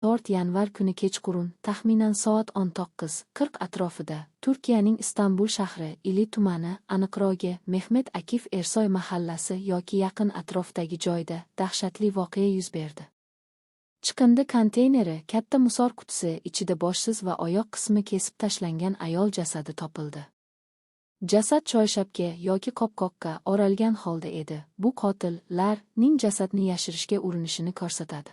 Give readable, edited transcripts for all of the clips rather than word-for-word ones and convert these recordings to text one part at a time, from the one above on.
4 yanvar kuni kechqurun, taxminan soat 19:40 atrofida, Turkiyaning Istanbul shahri, Ili tumani, aniqrog'i, Mehmet Akif Ersoy mahallasi yoki yaqin atrofdagi joyda dahshatli voqea yuz berdi. Chiqindi konteyneri, katta musor qutisi ichida boshsiz va oyoq qismi kesib tashlangan ayol jasadi topildi. Jasad choyshabga yoki qopqoqqa o'ralgan holda edi. Bu qotillarning jasadni yashirishga urinishini ko'rsatadi.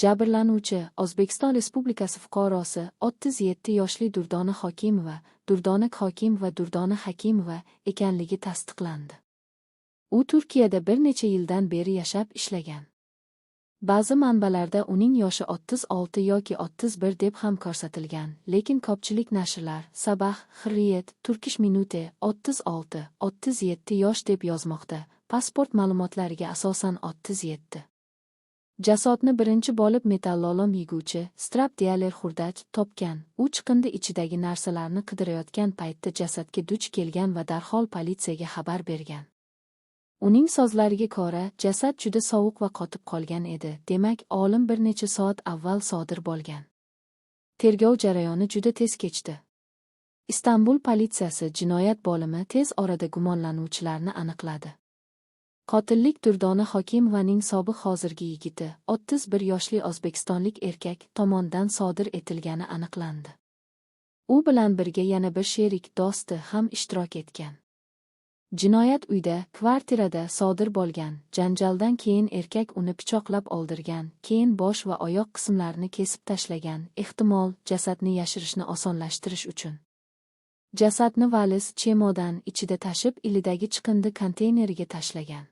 Jabrlanuvchi O'zbekiston Respublikasi fuqarosi 37 yoshli Durdona Hokimova, Durdona Hokim va Durdona Hakimova ekanligi tasdiqlandi. U Turkiyada bir necha yildan beri yashab ishlagan. Ba'zi manbalarda uning yoshi 36 yoki 31 deb ham ko'rsatilgan, lekin ko'pchilik nashrlar Sabah, Hürriyet, Turkish Minute 36, 37 yosh deb yozmoqda. Pasport ma'lumotlariga asosan 37. Jasadni birinchi bo'lib metallolom yig'uvchi, scrap dealer hurdachi topgan. U chiqindi ichidagi narsalarni qidirayotgan paytda jasadga duch kelgan va darhol politsiyaga xabar bergan. Uning so'zlariga ko'ra, jasad juda sovuq va qotib qolgan edi. Demak, o'lim bir necha soat avval sodir bo'lgan. Tergov jarayoni juda tez kechdi. Istanbul politsiyasi jinoyat bo'limi tez orada gumonlanuvchilarni aniqladi. Qotillik Durdona Hokimovaning sobiq hozirgi yigiti, 31 yoshli o'zbekistonlik erkak tomonidan sodir etilgani aniqlandi. U bilan birga yana bir sherik do'sti ham ishtirok etgan. Jinoyat uyda, kvartirada sodir bo'lgan. Janjaldan keyin erkak uni pichoqlab o'ldirgan, keyin bosh va oyoq qismlarini kesib tashlagan, ehtimol, jasadni yashirishni osonlashtirish uchun. Jasadni valiz, chemodan ichida tashib, Ilidagi chiqindi konteyneriga tashlagan.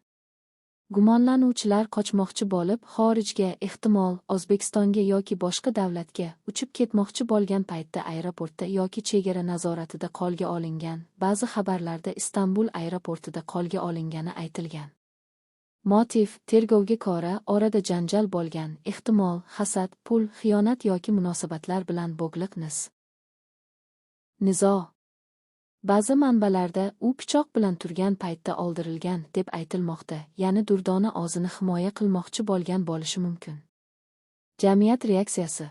Gumonlanuvchilar qochmoqchi bo'lib, xorijga, ehtimol, O'zbekistonga yoki boshqa davlatga uchib ketmoqchi bo'lgan paytda aeroportda yoki chegara nazoratida qo'lga olingan. Ba'zi xabarlarda Istanbul aeroportida qo'lga olingani aytilgan. Motiv: tergovga ko'ra, orada janjal bo'lgan, ehtimol, hasad, pul, xiyonat yoki munosabatlar bilan bog'liq nizo. Ba'zi manbalarda u pichoq bilan turgan paytda o'ldirilgan deb aytilmoqda, ya'ni Durdona o'zini himoya qilmoqchi bo'lgan bo'lishi mumkin. Jamiyat reaksiyasi.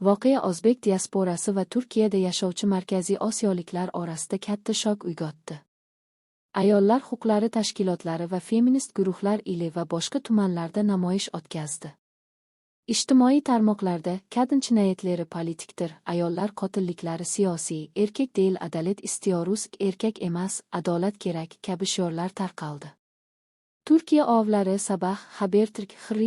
Voqea o'zbek diasporasi va Turkiyada yashovchi Markaziy Osiyoliklar orasida katta shok uyg'otdi. Ayollar huquqlari tashkilotlari va feminist guruhlar Ili va boshqa tumanlarda namoyish o'tkazdi. Ijtimoiy tarmoqlarda "Kadın cinayetleri politiktir, ayollar qotilliklari siyosiy, erkek değil adalet istiyoruz, erkak emas, adolat kerak" kabi shiorlar tarqaldi. Turkiya ovlari Sabah, Habertürk, Hürriyet.